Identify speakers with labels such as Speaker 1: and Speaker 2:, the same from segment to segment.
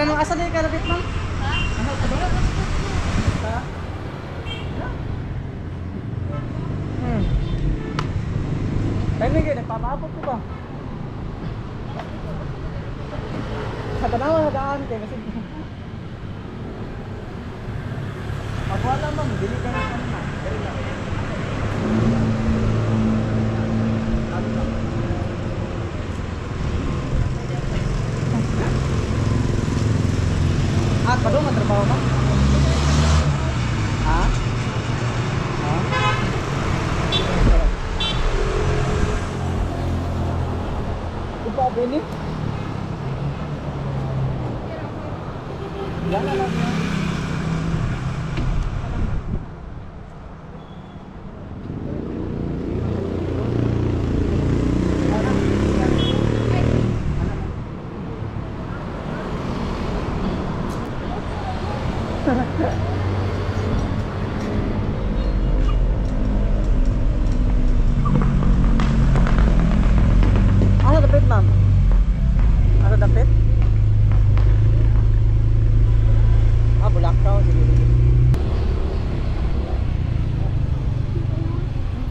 Speaker 1: ra nung asa di ka lapit, ma'am?
Speaker 2: Ha?
Speaker 1: Ano ka ba? Ha? Ay, may nagpapaabot ko ba? Sa tanawa sa daan kay kasi. Ako wala, ma'am, dili ka na ano na. Dili na. Ano na? Ah, padung ang trabaho mo? Ha? Ha? Upa bini? Wala lang. Ano dapit, ma'am? Ano dapit? Ah, Bulacau. Sige, sige.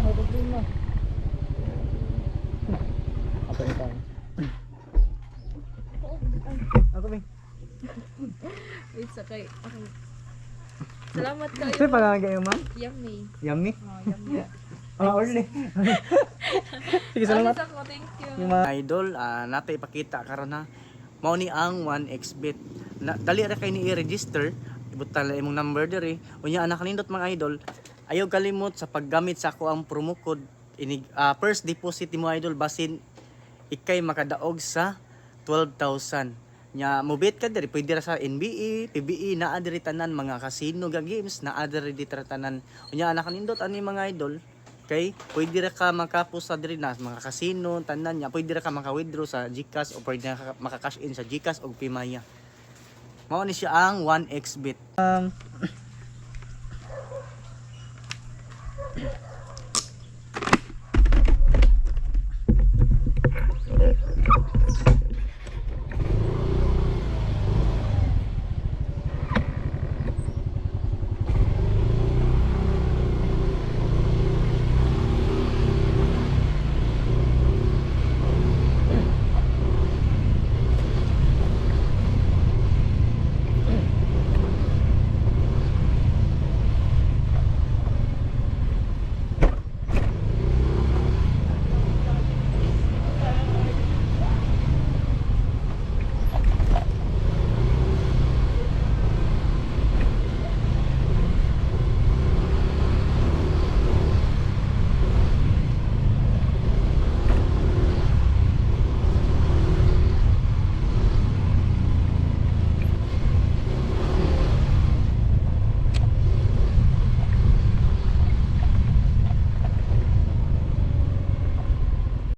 Speaker 1: May problema. Ako ito. Ako ba?
Speaker 2: Wait, sakay. Okay. Salamat kayo.
Speaker 1: Sino pangalan kayo, ma'am?
Speaker 2: Yummy.
Speaker 1: Yummy?
Speaker 2: Oh, yummy.
Speaker 1: Ah, orly. Sige, salamat.
Speaker 2: Alis ako, thank you.
Speaker 1: Yung mga idol, nato ipakita karon ha. Mao ni ang 1xBet. Na, dali ra kay ni i-register, ibutang lang imong number diri. Unya anak nindot mga idol, ayaw kalimot sa paggamit sa ako ang promo code inig, first deposit nimo, idol, basin ikay makadaog sa 12,000. Nya mobet ka diri, pwede ra sa NBA, PBE, naa diri tanan mga casino ga games, naa diri diri tanan. Unya anak nindot ani mga idol, kay pwede ra ka makapos sa diri na mga casino tanan nya pwede ra ka maka-withdraw sa GCash o pwede ra ka maka-cash in sa GCash o Pimaya. Mao ni siya ang 1xBet.